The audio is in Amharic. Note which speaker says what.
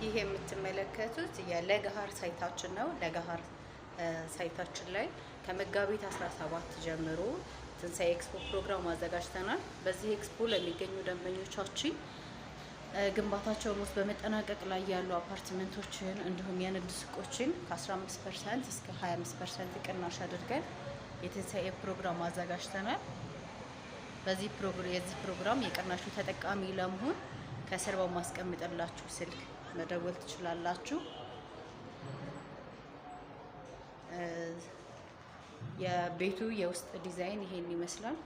Speaker 1: ይህ የምትመለከቱት የለገሃር site ኣችን ነው። ለገሃር site ኣችን ላይ ከመጋቢት 17 ጀምሮ ትንሳኤ ኤክስፖ ፕሮግራም አዘጋጅተናል። በዚህ ኤክስፖ ለሚገኙ ደንበኞቻችን ግንባታቸውን ውስጥ በመጠናቀቅ ላይ ያሉ አፓርትመንቶችን እንዲሁም የንግድ ሱቆችን ከ15% እስከ 25% ቅናሽ አድርገን የትንሳኤ ፕሮግራም አዘጋጅተናል። በዚህ የዚህ ፕሮግራም የቅናሹ ተጠቃሚ ለመሆን ከስር በማስቀምጥላችሁ ስልክ መደወል ትችላላችሁ። የቤቱ የውስጥ ዲዛይን ይሄን ይመስላል።